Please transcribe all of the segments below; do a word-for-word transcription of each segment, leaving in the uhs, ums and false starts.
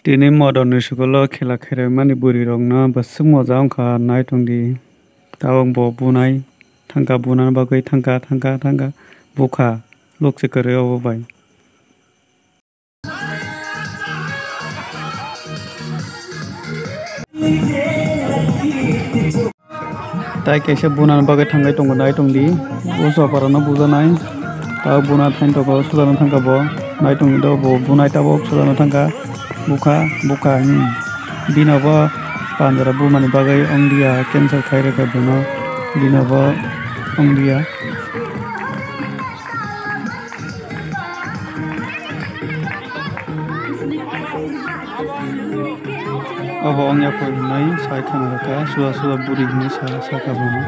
Tini modorni school-o khela khairokmani bwrwirokno bwswk moja wngkha, nai tongdi. Tabuk bo bunai thangkha, bunani bagwi thangkha, thangkha, thangkha, bukha, lukse kwrwi obo bai. Tai kaisa bunani bagwi thangwi tongo, nai tongdi. O soparano bujanai. Ta buna thain tongo, sujana thangkha bo. Nai tongdi do bo bunai tabuk sujana thangkha. Bukha, bukha, hmm. Bino bo panjara bumani bagwi ongdia, cancer khai rwkha bino. Bino bo ongdia. Obo wngya koi hinwi sai khana rwkha, suda suda buri hinwi sa, sakha bono.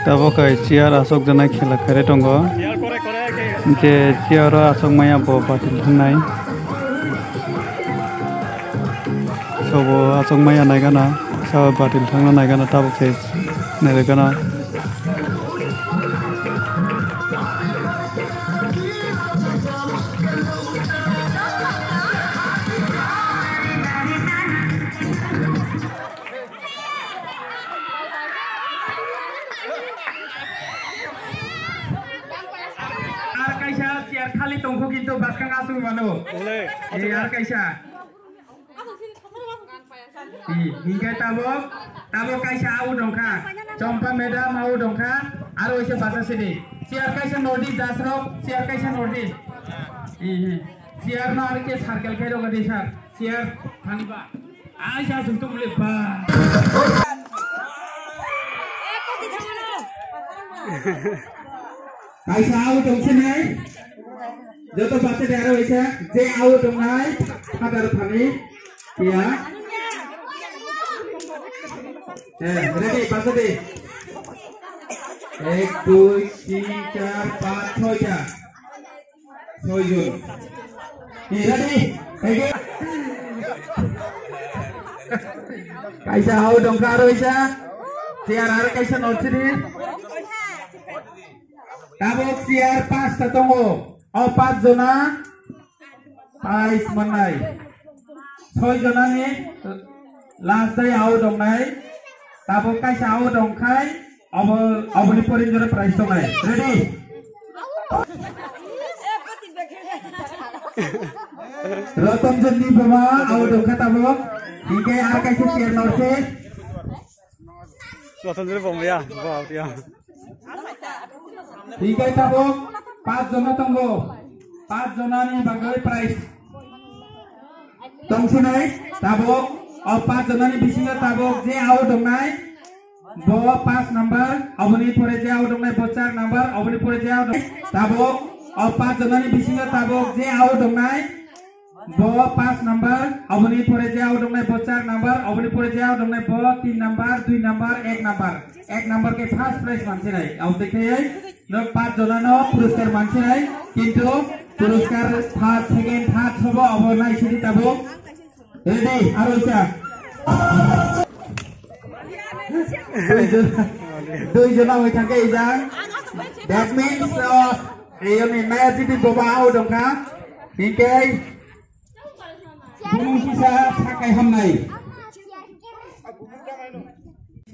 Tabuk hai chair asokjaknai khela khairwi tongo. Hwnkhe chair o asok maya bo batil thangnai. Sobo asok maya naigana, sabo batil thangna naigana, tabuk se naigana. Ar kaisa chair khali tongkho kintu bwskang aswk mano. Ole. Ei, ar kaisa. Hi, hinkhe tabuk, tabuk kaisa au tongkha. Chompa madam au tongkha. Aro waisa basa sidi. Chair kaisa nordi, jasrok, chair kaisa nordi. Hi, hi. Chair no ar khe circle khe rogadi sir. Chair thaniba. Aisa sung tum le ba. Kaisa au tongsinai. Joto basa de aro waisa. Je au tongnai. Hadar thani. Iya. Eh, ready, basa de. Ek, dui, tin, char, panch, chhoita. Soijon. Ready? Thank you. Kaisa hao dongkha aro isa. Chair aro kaisa norsidi. Tabuk chair pasta tongo. O pach jona. Prize mannai. Soi jonani last day hao dongnai. Tabuk kaisa hao dongkhai. Abo, aboni pore jora prize tongnai. Ready? Rotonjonni buma, abo dongkha tabuk. Hinkhe ar kaisa chair norse. Rotonjonni buma ya, buma ya. Hinkhe tabuk, pach jona tongo. Pach jonani bagwi prize. Tongsinai, tabuk, o pach jonani bisingo tabuk je hao dongnai. Bo pass number, aboni pore je out wngnai bo char number, aboni pore je out wngnai. Tabuk, o pass wngnani bisingo tabuk je out wngnai. Bo pass number, aboni pore je out wngnai bo char number, aboni pore je out wngnai bo tin number, dui number, ek number. Ek number khe first prize mansinai. Aboni khe no pass jonano puruskar mansinai. Kintu puruskar first, second, third sobo abo naisidi tabuk. Ready, aro isa. Dui jona, dui jona wngwi thangkhe ijang. That means, uh, eyoni maya jiti boba out wngkha. Hinkhe, bumung kisa sak Kai hamnai.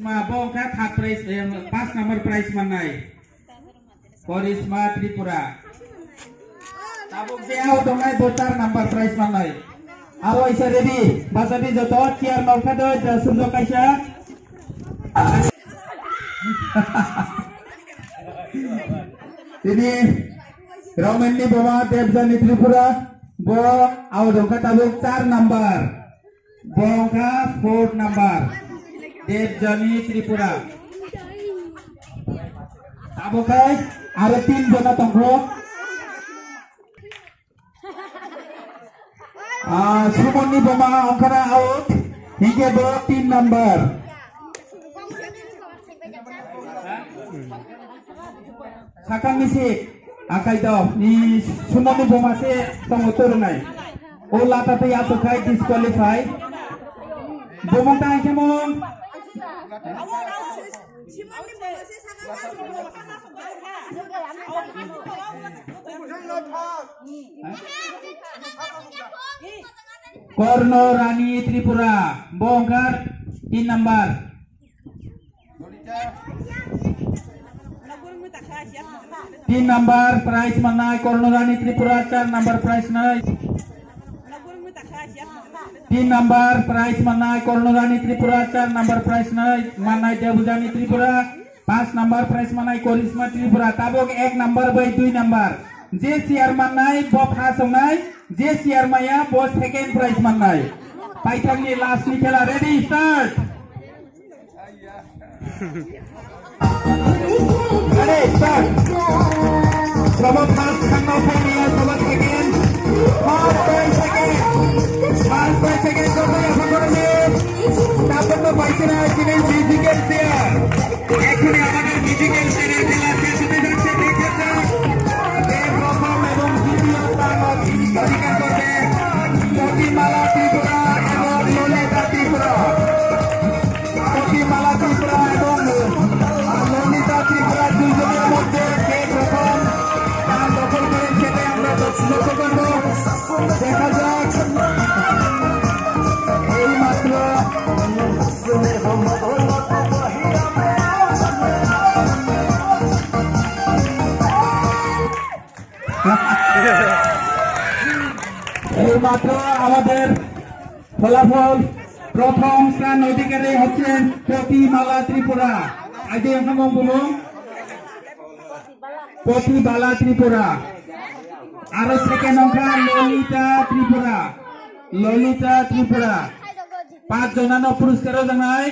Ma bo kha third prize, eh, first number prize mannai. Korisma Tripura. Tabuk je ao tongnai bo char number prize mannai. Aro isa ready, basabi joto chair nokha do, ja sujok kaisa. Tini Romanni boma Debjani Tripura, bo ao tongkha tabuk char number. Bo wngkha fourth number, Debjani Tripura. Abo khai aro tin jona tongkho. Ah, Sumonni boma wngkhana out, hinkhe bo tin number. Sakang ni si akai do ni Sumoni boma se tongo torunai. O lata tei asok khai disqualify. Bomong ta angke mong. Korno Rani Tripura, bongkar tin number. Tin number prize mannai Korno Rani Tripura, char number prize nai. Tin number prize mannai Korno Rani Tripura, char number prize nai mannai Debujani Tripura, pas number prize mannai Korisma Tripura. Tabok ek number bai dui number. Je chair mannai bo first wngnai, je chair maya bo second prize mannai. Paithakni last ni khela, ready, start. Ready, start. Sobo first khangno phaimaya, sobo second. First by second. First by second, joto yapha koroni. Tabuk no paisina, chini musical chair. এখনই আমাদের musical chair-এর খেলা শেষ হতে যাচ্ছে, দেখে যান। কে প্রথম এবং দ্বিতীয় স্থান অধিকার করবে, প্রতিমালা ত্রিপুরা এবং ললিতা ত্রিপুরা। প্রতিমালা ত্রিপুরা এবং ললিতা ত্রিপুরা দুইজনের মধ্যে কে প্রথম স্থান দখল করেন সেটাই আমরা লক্ষ্য করব। দেখা যাক এই মাত্র এইমাত্র আমাদের ফলাফল, প্রথম স্থান অধিকারী হচ্ছেন প্রতিমালা ত্রিপুরা। আগে এখানে বলুন, প্রতিবালা ত্রিপুরা। আরো সেকেন্ড সংখ্যা ললিতা ত্রিপুরা, ললিতা ত্রিপুরা। পাঁচ জনানো পুরস্কার জানাই।